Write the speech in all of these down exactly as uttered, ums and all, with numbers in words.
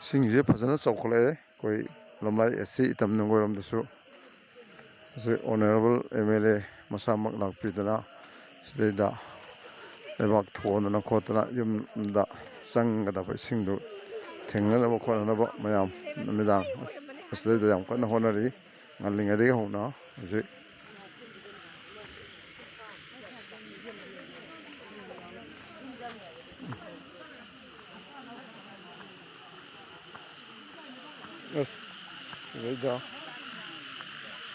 ꯏꯁꯤꯡꯁꯦ ꯐꯖꯅ ꯆꯥꯎꯈꯠꯂꯛꯑꯦ꯫ ꯑꯩꯈꯣꯏ ꯂꯝꯂꯥꯏ ꯑꯦꯁ ꯁꯤ ꯏꯇꯝ ꯅꯨꯡꯒꯣꯏꯔꯣꯝꯗꯁꯨ ꯑꯁꯤ ꯑꯣꯅꯔꯦꯕꯜ ꯑꯦꯝ ꯑꯦꯜ ꯑꯦ ꯃꯁꯥꯃꯛ ꯂꯥꯛꯄꯤꯗꯅ ꯁꯤꯗꯩꯗ ꯂꯩꯕꯥꯛ ꯊꯣꯟꯗꯅ ꯈꯣꯠꯇꯅ ꯌꯨꯝꯗ ꯆꯪꯒꯗꯕ ꯏꯁꯤꯡꯗꯨ ꯊꯦꯡꯅꯅꯕ ꯈꯣꯠꯅꯅꯕ ꯃꯌꯥꯝ ꯅꯨꯃꯤꯗꯥꯡ ꯑꯁꯤꯗꯩꯗ ꯌꯥꯝ ꯀꯟꯅ ꯍꯣꯠꯅꯔꯤ꯫ ꯉꯜꯂꯤꯉꯩꯗꯒꯤ ꯍꯧꯅ ꯍꯧꯖꯤꯛ ꯑꯁ, ꯁꯤꯗꯩꯗ꯫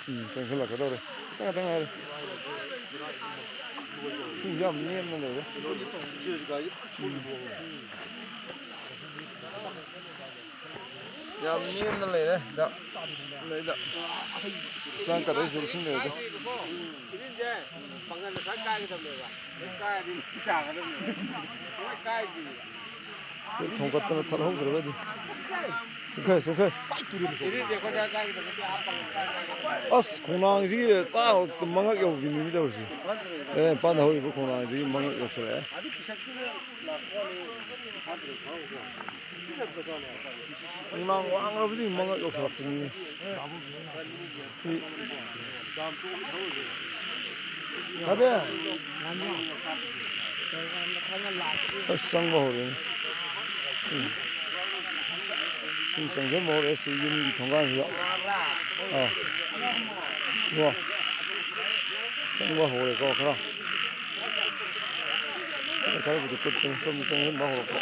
ꯎꯝ, ꯆꯪꯁꯤꯜꯂꯛꯀꯗꯧꯔꯦ꯫ ꯈꯤꯇꯪ ꯈꯛꯇꯪ ꯉꯥꯏꯔꯦ꯫ ꯏꯁꯤꯡꯁꯦ ꯌꯥꯝ ꯅꯦꯝꯅ ꯂꯩꯔꯦ꯫ ꯎꯝ꯫ ꯌꯥꯝ ꯅꯦꯝꯅ ꯂꯩꯔꯦ꯫ ꯗ, ꯂꯩꯗ꯫ ꯆꯪꯉꯛꯀꯗꯣꯏꯁꯦ ꯏꯁꯤꯡ ꯂꯩꯔꯗꯤ꯫ ꯊꯣꯡꯒꯠꯇꯅ ꯊꯠꯍꯧꯗ꯭ꯔꯒꯗꯤ꯫ ꯆꯨꯞꯈ꯭ꯔꯦ, ꯆꯨꯞꯈ꯭ꯔꯦ꯫ ꯑꯁ, ꯈꯣꯡꯅꯥꯡꯁꯤꯒꯤ ꯄꯨꯔꯥ ꯃꯉꯛ ꯌꯧꯕꯤꯅꯤꯅꯦ ꯇꯧꯔꯤꯁꯦ꯫ ꯂꯩꯔꯛ ꯃꯄꯥꯟꯗ ꯍꯧꯔꯤꯕ ꯈꯣꯡꯅꯥꯡꯁꯤꯒꯤ ꯃꯉꯛ ꯌꯧꯁꯜꯂꯛꯑꯦ꯫ ꯈꯣꯡꯅꯥꯡ ꯋꯥꯡꯂꯕꯁꯤꯒꯤ ꯃꯉꯛ ꯌꯧꯁꯜꯂꯛꯄꯅꯤꯅꯦ꯫ ꯁꯤ ꯀꯕꯤ꯫ ꯑꯁ, ꯆꯪꯕ ꯍꯧꯔꯦꯅꯦ꯫ ꯎꯝ꯫ ꯁꯤ ꯆꯪꯁꯤꯟꯕ ꯍꯧꯔꯦ, ꯁꯤ ꯌꯨꯝꯒꯤ ꯊꯣꯡꯒꯥꯟꯁꯤꯗ꯫ ꯑꯥ꯫ ꯋꯥ꯫ ꯆꯪꯕ ꯍꯧꯔꯦꯀꯣ, ꯈꯔ꯫ ꯈꯔꯕꯨꯗꯤ ꯀꯨꯠꯄꯅꯤ, ꯁꯣꯝꯗ ꯆꯪꯁꯤꯟꯕ ꯍꯧꯔꯛꯄ꯫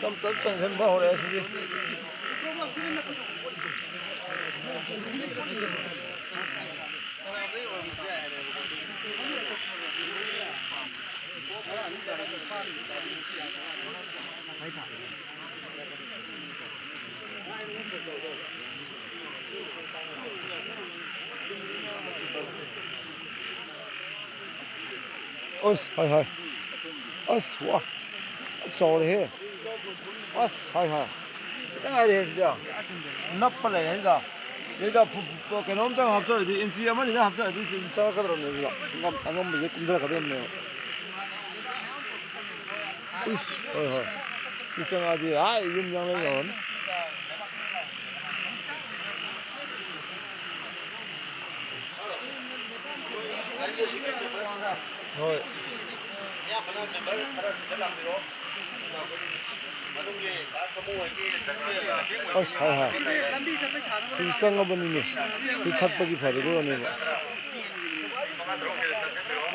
ꯇꯞ ꯇꯞ ꯆꯪꯁꯤꯟꯕ ꯍꯧꯔꯛꯑꯦ ꯁꯤꯗꯤ꯫ ꯑꯁ, ꯍꯥꯏ, ꯍꯥꯏ꯫ ꯑꯁ, ꯋꯥ꯫ ꯆꯥꯎꯔꯦꯍꯦ꯫ ꯑꯁ, ꯍꯥꯏ, ꯍꯥꯏ꯫ ꯈꯤꯇꯪ ꯉꯥꯏꯔꯦꯍꯦ ꯁꯤꯗ꯫ ꯅꯞꯄ ꯂꯩꯔꯦ ꯁꯤꯗ꯫ ꯁꯤꯗ ꯐꯨ-, ꯐꯨ-, ꯀꯩꯅꯣꯝꯇꯪ ꯍꯥꯞꯆꯔꯗꯤ, ꯏꯟꯆꯤ ꯑꯃ ꯑꯅꯤꯗꯪ ꯍꯥꯞꯆꯔꯗꯤ ꯁꯤ ꯆꯪꯉꯛꯀꯗꯧꯔꯕꯅꯦ ꯁꯤꯗ꯫ ꯑꯉꯝ-, ꯑꯉꯝꯕꯁꯦ ꯀꯨꯝꯊꯔꯛꯀꯗꯧꯔꯕꯅꯦꯕ꯫ ꯏꯁ, ꯍꯣꯏ, ꯍꯣꯏ꯫ ꯁꯤ ꯆꯪꯉꯛꯑꯗꯤ ꯑꯥ ꯌꯨꯝ ꯌꯥꯡꯂꯦꯟ ꯌꯧꯔꯅꯤ꯫ ꯍꯣꯏ꯫ ꯑꯁ, ꯍꯣꯏ, ꯍꯣꯏ꯫ ꯁꯤ ꯆꯪꯉꯕꯅꯤꯅꯦ꯫ ꯁꯤ ꯊꯠꯄꯒꯤ ꯐꯔꯦ, ꯑꯗꯨꯒꯅꯦꯕ꯫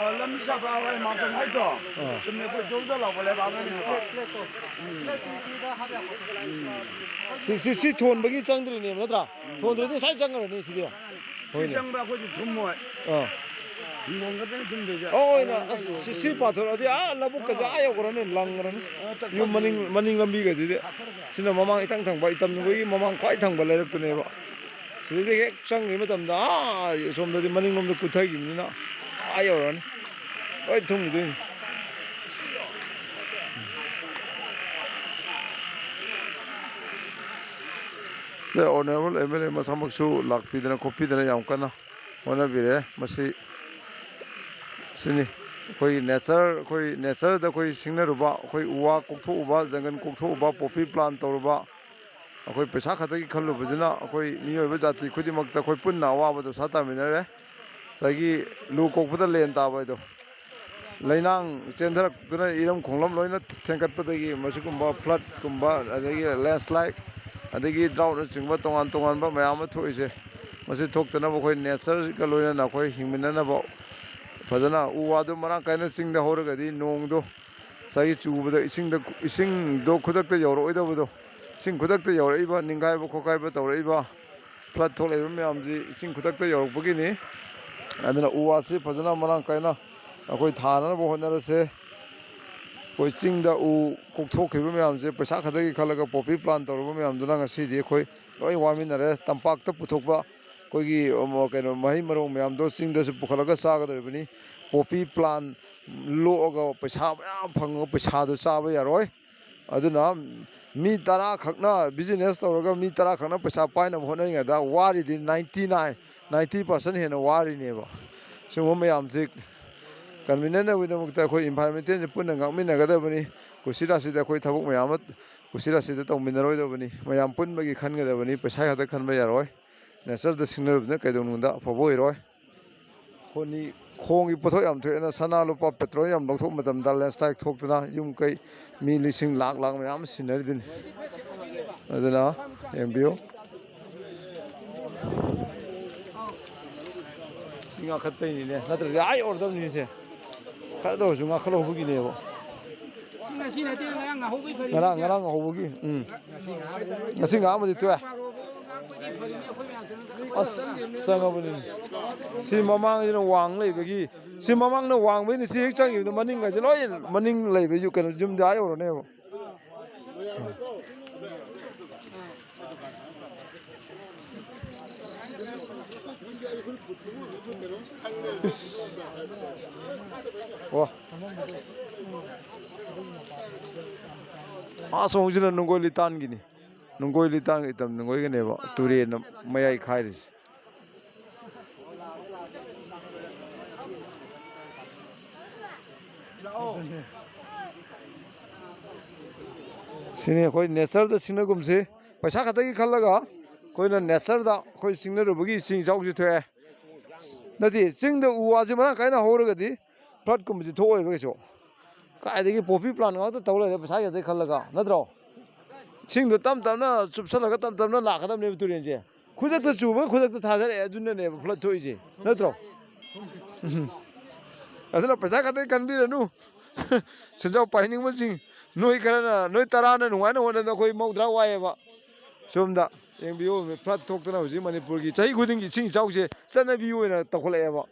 ꯑ, ꯂꯝꯕꯤ ꯆꯠꯄ ꯍꯣꯏ ꯃꯥꯡꯖꯧ ꯍꯥꯏꯗꯣ꯫ ꯑꯥ꯫ ꯆꯨꯝꯅ ꯑꯩꯈꯣꯏ ꯖꯧ ꯖꯧ ꯂꯥꯎꯕ ꯂꯩꯕꯥꯛ ꯑꯃꯅꯤ꯫ ꯁꯤ, ꯁꯤ, ꯁꯤ ꯊꯣꯟꯕꯒꯤ ꯆꯪꯗ꯭ꯔꯤꯅꯦꯕ, ꯅꯠꯇ꯭ꯔꯥ? ꯊꯣꯟꯗ꯭ꯔꯗꯤ ꯉꯁꯥꯏ ꯆꯪꯉꯔꯅꯤ ꯁꯤꯗꯤ꯫ ꯁꯤ ꯍꯣꯏꯅꯦ꯫ ꯆꯪꯕ ꯑꯩꯈꯣꯏꯗꯤ ꯊꯨꯝꯃꯣꯏ꯫ ꯑꯥ꯫ ꯍꯤꯡꯒꯣꯜ ꯈꯛꯇꯅꯤ ꯊꯨꯝꯗꯣꯏꯁꯦ꯫ ꯑꯣꯏꯅ ꯑꯁ ꯁꯤ, ꯁꯤ ꯄꯥꯊꯣꯔꯛꯑꯗꯤ ꯑꯥ ꯂꯧꯕꯨꯛꯀꯁꯦ ꯑꯥ ꯌꯧꯈ꯭ꯔꯅꯤ, ꯂꯪꯈ꯭ꯔꯅꯤ꯫ ꯑꯥ, ꯇꯠ-, ꯌꯨꯝ ꯃꯅꯤꯡ, ꯃꯅꯤꯡ ꯂꯝꯕꯤꯒꯁꯤꯗꯤ꯫ ꯁꯤꯅ ꯃꯃꯥꯡ ꯏꯊꯪ ꯊꯪꯕ, ꯏꯇꯝ ꯅꯈꯣꯏꯒꯤ ꯃꯃꯥꯡ ꯈ꯭ꯋꯥꯏ ꯊꯪꯕ ꯂꯩꯔꯛꯇꯨꯅꯦꯕ꯫ ꯁꯤꯗꯒꯤ ꯍꯦꯛ ꯆꯪꯈꯤꯕ ꯃꯇꯝꯗ ꯑꯥ ꯁꯣꯝꯗꯗꯤ ꯃꯅꯤꯡꯂꯣꯝꯗ ꯀꯨꯊꯈꯤꯕꯅꯤꯅ ꯑꯥ ꯌꯧꯔꯅꯤ꯫ ꯂꯣꯏ ꯊꯨꯝꯈꯤꯗꯣꯏꯅꯤ꯫ ꯁꯦ, Honourable M L A ꯃꯁꯥꯃꯛꯁꯨ ꯂꯥꯛꯄꯤꯗꯅ ꯈꯣꯠꯄꯤꯗꯅ ꯌꯥꯝ ꯀꯟꯅ ꯍꯣꯠꯅꯕꯤꯔꯦ꯫ ꯃꯁꯤ ꯁꯤꯅꯤ ꯑꯩꯈꯣꯏꯒꯤ nature, ꯑꯩꯈꯣꯏ natureꯗ ꯑꯩꯈꯣꯏ ꯁꯤꯡꯅꯔꯨꯕ, ꯑꯩꯈꯣꯏ ꯎ ꯋꯥ ꯀꯣꯛꯊꯣꯛꯎꯕ, ꯖꯪꯒꯜ ꯀꯣꯛꯊꯣꯛꯎꯕ, poppy plant ꯇꯧꯔꯨꯕ, ꯑꯩꯈꯣꯏ ꯄꯩꯁꯥ ꯈꯛꯇꯒꯤ ꯈꯜꯂꯨꯕꯁꯤꯅ ꯑꯩꯈꯣꯏ ꯃꯤꯑꯣꯏꯕ ꯖꯥꯇꯤ ꯈꯨꯗꯤꯡꯃꯛꯇ ꯑꯩꯈꯣꯏ ꯄꯨꯟꯅ ꯑꯋꯥꯕꯗꯣ ꯁꯥ ꯇꯥꯃꯤꯟꯅꯔꯦ꯫ ꯉꯁꯥꯏꯒꯤ ꯂꯨ ꯀꯣꯛꯄꯗ ꯂꯦꯟ ꯇꯥꯕ ꯍꯥꯏꯗꯣ, ꯂꯩꯅꯥꯡ ꯆꯦꯟꯊꯔꯛꯇꯨꯅ ꯏꯔꯝ ꯈꯣꯡꯂꯝ ꯂꯣꯏꯅ ꯊꯦꯡꯒꯠꯄꯗꯒꯤ ꯃꯁꯤꯒꯨꯝꯕ floodꯀꯨꯝꯕ, ꯑꯗꯒꯤ landslide, ꯑꯗꯒꯤ droughtꯅꯆꯤꯡꯕ ꯇꯣꯉꯥꯟ ꯇꯣꯉꯥꯟꯕ ꯃꯌꯥꯝ ꯑꯃ ꯊꯣꯛꯏꯁꯦ, ꯃꯁꯤ ꯊꯣꯛꯇꯅꯕ ꯑꯩꯈꯣꯏ natureꯒ ꯂꯣꯏꯅꯅ ꯑꯩꯈꯣꯏ ꯍꯤꯡꯃꯤꯟꯅꯅꯕ ꯐꯖꯅ ꯎ ꯋꯥꯗꯨ ꯃꯔꯥꯡ ꯀꯥꯏꯅ ꯆꯤꯡꯗ ꯍꯧꯔꯒꯗꯤ ꯅꯣꯡꯗꯣ ꯉꯁꯥꯏꯒꯤ ꯆꯨꯕꯗ ꯏꯁꯤꯡꯗ, ꯏꯁꯤꯡꯗꯣ ꯈꯨꯗꯛꯇ ꯌꯧꯔꯛꯑꯣꯏꯗꯕꯗꯣ, ꯏꯁꯤꯡ ꯈꯨꯗꯛꯇ ꯌꯧꯔꯛꯏꯕ, ꯅꯤꯡꯈꯥꯏꯕ ꯈꯣꯠꯀꯥꯏꯕ ꯇꯧꯔꯛꯏꯕ, flood ꯊꯣꯛꯂꯛꯏꯕ ꯃꯌꯥꯝꯁꯤ ꯏꯁꯤꯡ ꯈꯨꯗꯛꯇ ꯌꯧꯔꯛꯄꯒꯤꯅꯤ꯫ ꯑꯗꯨꯅ ꯎ ꯋꯥꯁꯤ ꯐꯖꯅ ꯃꯔꯥꯡ ꯀꯥꯏꯅ ꯑꯩꯈꯣꯏ ꯊꯥꯅꯅꯕ ꯍꯣꯠꯅꯔꯁꯦ꯫ ꯑꯩꯈꯣꯏ ꯆꯤꯡꯗ ꯎ ꯀꯣꯛꯊꯣꯛꯈꯤꯕ ꯃꯌꯥꯝꯁꯦ ꯄꯩꯁꯥ ꯈꯛꯇꯒꯤ ꯈꯜꯂꯒ poppy plant ꯇꯧꯔꯨꯕ ꯃꯌꯥꯝꯗꯨꯅ ꯉꯁꯤꯗꯤ ꯑꯩꯈꯣꯏ ꯂꯣꯏ ꯋꯥꯃꯤꯟꯅꯔꯦ꯫ ꯇꯝꯄꯥꯛꯇ ꯄꯨꯊꯣꯛꯄ ꯑꯩꯈꯣꯏꯒꯤ, ꯑꯃ, ꯀꯩꯅꯣ, ꯃꯍꯩ ꯃꯔꯣꯡ ꯃꯌꯥꯝꯗꯣ ꯆꯤꯡꯗꯁꯨ ꯄꯨꯈꯠꯂꯒ ꯆꯥꯒꯗꯧꯔꯤꯕꯅꯤ꯫ Poppy plant ꯂꯣꯛꯑꯒ ꯄꯩꯁꯥ ꯃꯌꯥꯝ ꯐꯪꯉꯒ ꯄꯩꯁꯥꯗꯣ ꯆꯥꯕ ꯌꯥꯔꯣꯏ꯫ ꯑꯗꯨꯅ ꯃꯤ ꯇꯔꯥ ꯈꯛꯅ business ꯇꯧꯔꯒ ꯃꯤ ꯇꯔꯥ ꯈꯛꯅ ꯄꯩꯁꯥ ꯄꯥꯏꯅꯕ ꯍꯣꯠꯅꯔꯤꯉꯩꯗ ꯋꯥꯔꯤꯗꯤ ninety nine, ninety percent ꯍꯦꯟꯅ ꯋꯥꯔꯤꯅꯦꯕ꯫ ꯁꯤꯒꯨꯝꯕ ꯃꯌꯥꯝꯁꯤ ꯀꯟꯚꯤꯅꯦꯟꯁ ꯑꯣꯏꯅꯃꯛꯇ ꯑꯩꯈꯣꯏ ꯏꯟꯚꯥꯏꯔꯣꯟꯃꯦꯟꯁꯦ ꯄꯨꯟꯅ ꯉꯥꯛꯃꯤꯟꯅꯒꯗꯕꯅꯤ꯫ ꯀꯨꯁꯤꯔꯥꯁꯤꯗ ꯑꯩꯈꯣꯏ ꯊꯕꯛ ꯃꯌꯥꯝ ꯑꯃ ꯀꯨꯁꯤꯔꯥꯁꯤꯗ ꯇꯧꯃꯤꯟꯅꯔꯣꯏꯗꯕꯅꯤ꯫ ꯃꯌꯥꯝ ꯄꯨꯟꯕꯒꯤ ꯈꯟꯒꯗꯕꯅꯤ꯫ ꯄꯩꯁꯥ ꯈꯛꯇ ꯈꯟꯕ ꯌꯥꯔꯣꯏ꯫ ꯅꯦꯆꯔꯗ ꯁꯤꯡꯅꯔꯨꯕꯅ ꯀꯩꯗꯧꯅꯨꯡꯗ ꯑꯐꯕ ꯑꯣꯏꯔꯣꯏ꯫ ꯈꯣꯟꯅꯤ ꯈꯣꯡꯒꯤ ꯄꯣꯠꯊꯣꯛ ꯌꯥꯝ ꯊꯣꯛꯑꯦꯅ ꯁꯅꯥ ꯂꯨꯄꯥ ꯄꯦꯇ꯭ꯔꯣꯜ ꯌꯥꯝ ꯂꯧꯊꯣꯛꯄ ꯃꯇꯝꯗ ꯂꯦꯟꯁꯂꯥꯏꯠ ꯊꯣꯛꯇꯅ ꯌꯨꯝ ꯀꯩ ꯃꯤ ꯂꯤꯁꯤꯡ ꯂꯥꯛ ꯂꯥꯛ ꯃꯌꯥꯝ ꯑꯃ ꯁꯤꯟꯅꯔꯤꯗꯨꯅꯤ꯫ ꯑꯗꯨꯅ ꯌꯦꯡꯕꯤꯌꯨ꯫ ꯁꯤ ꯉꯥꯈꯠꯄꯩꯅꯤꯅꯦ, ꯅꯠꯇ꯭ꯔꯗꯤ ꯑꯥ ꯌꯧꯔꯗꯕꯅꯤ ꯁꯦ꯫ ꯈꯔꯗ ꯑꯣꯏꯔꯁꯨ ꯉꯥꯈꯠꯍꯧꯕꯒꯤꯅꯦꯕ꯫ ꯉꯁꯤ ꯅꯠꯇꯦ, ꯉꯔꯥꯡ ꯉꯥꯍꯧꯕꯩ ꯐꯔꯤꯅꯤ꯫ ꯉꯔꯥꯡ, ꯉꯔꯥꯡ ꯉꯥꯍꯧꯕꯒꯤ, ꯎꯝ꯫ ꯉꯁꯤ ꯉꯥ ꯑꯃꯗꯤ ꯇꯣꯛꯑꯦ꯫ ꯉꯥꯈꯠꯄꯗꯤ ꯐꯔꯤꯅꯤ, ꯑꯩꯈꯣꯏ ꯃꯌꯥꯝ ꯆꯪꯉꯒ ꯑꯁ, ꯆꯪꯉꯕꯅꯤ꯫ ꯁꯤ ꯃꯃꯥꯡꯁꯤꯅ ꯋꯥꯡ ꯂꯩꯕꯒꯤ, ꯁꯤ ꯃꯃꯥꯡꯅ ꯋꯥꯡꯕꯩꯅꯤ꯫ ꯁꯤ ꯍꯦꯛ ꯆꯪꯈꯤꯕꯗ ꯃꯅꯤꯡ ꯍꯥꯏꯁꯦ ꯂꯣꯏ ꯃꯅꯤꯡ ꯂꯩꯕ ꯌꯨ-, ꯀꯩꯅꯣ, ꯌꯨꯝꯗ ꯑꯥ ꯌꯧꯔꯅꯦꯕ꯫ ꯏꯁ꯫ ꯋꯥ꯫ ꯑꯥ ꯁꯣꯝꯒꯤꯁꯤꯅ ꯅꯨꯡꯒꯣꯏ ꯂꯤꯇꯥꯟꯒꯤꯅꯤ꯫ ꯅꯨꯡꯒꯣꯏ ꯂꯤꯇꯥꯟꯒꯤ ꯏꯇꯝ ꯅꯨꯡꯒꯣꯏꯒꯅꯦꯕ ꯇꯨꯔꯦꯟꯅ ꯃꯌꯥꯏ ꯈꯥꯏꯔꯤꯁꯦ꯫ ꯁꯤꯅꯤ ꯑꯩꯈꯣꯏ ꯅꯦꯆꯔꯗ ꯁꯤꯡꯅꯒꯨꯝꯁꯤ꯫ ꯄꯩꯁꯥ ꯈꯛꯇꯒꯤ ꯈꯜꯂꯒ ꯑꯩꯈꯣꯏꯅ ꯅꯦꯆꯔꯗ ꯑꯩꯈꯣꯏ ꯁꯤꯡꯅꯔꯨꯕꯒꯤ ꯏꯁꯤꯡ ꯏꯆꯥꯎꯁꯤ ꯊꯣꯛꯑꯦ꯫ ꯅꯠꯇꯦ, ꯆꯤꯡꯗ ꯎ ꯋꯥꯁꯤ ꯃꯔꯥꯡ ꯀꯥꯏꯅ ꯍꯧꯔꯒꯗꯤ ꯐ꯭ꯂꯠꯀꯨꯝꯕꯁꯤ ꯊꯣꯛꯑꯣꯏꯕ ꯀꯩꯁꯨ꯫ ꯀꯥꯏꯗꯒꯤ ꯄꯣꯄꯤ ꯄ꯭ꯂꯥꯟ ꯉꯥꯛꯇ ꯇꯧ ꯂꯩꯔꯦ ꯄꯩꯁꯥ ꯈꯛꯇꯒꯤ ꯈꯜꯂꯒ, ꯅꯠꯇ꯭ꯔꯣ? ꯏꯁꯤꯡꯗꯣ ꯇꯞ ꯇꯞꯅ ꯆꯨꯞꯁꯜꯂꯒ ꯇꯞ ꯇꯞꯅ ꯂꯥꯛꯀꯗꯕꯅꯦꯕ ꯇꯨꯔꯦꯟꯁꯦ꯫ ꯈꯨꯗꯛꯇ ꯆꯨꯕꯒ ꯈꯨꯗꯛꯇ ꯊꯥꯗꯔꯛꯑꯦ, ꯑꯗꯨꯅꯅꯦꯕ ꯐ꯭ꯂꯠ ꯊꯣꯛꯏꯁꯦ, ꯅꯠꯇ꯭ꯔꯣ? ꯎꯝ꯫ ꯑꯗꯨꯅ ꯄꯩꯁꯥ ꯈꯛꯇꯪ ꯈꯟꯕꯤꯔꯅꯨ꯫ ꯁꯦꯟꯖꯥꯎ ꯄꯥꯏꯅꯤꯡꯕꯁꯤꯡ, ꯅꯣꯏ ꯈꯔꯅ, ꯅꯣꯏ ꯇꯔꯥꯅ ꯅꯨꯡꯉꯥꯏꯅ ꯍꯣꯠꯅꯕꯗ ꯑꯩꯈꯣꯏ ꯃꯧꯗ꯭ꯔꯥ ꯋꯥꯏꯑꯦꯕ꯫ ꯁꯣꯝꯗ ꯌꯦꯡꯕꯤꯌꯨ, ꯐ꯭ꯂꯠ ꯊꯣꯛꯇꯅ ꯍꯧꯖꯤꯛ ꯃꯅꯤꯄꯨꯔꯒꯤ ꯆꯍꯤ ꯈꯨꯗꯤꯡꯒꯤ ꯏꯁꯤꯡ ꯏꯆꯥꯎꯁꯦ ꯆꯠꯅꯕꯤ ꯑꯣꯏꯅ ꯇꯧꯈꯠꯂꯛꯑꯦꯕ꯫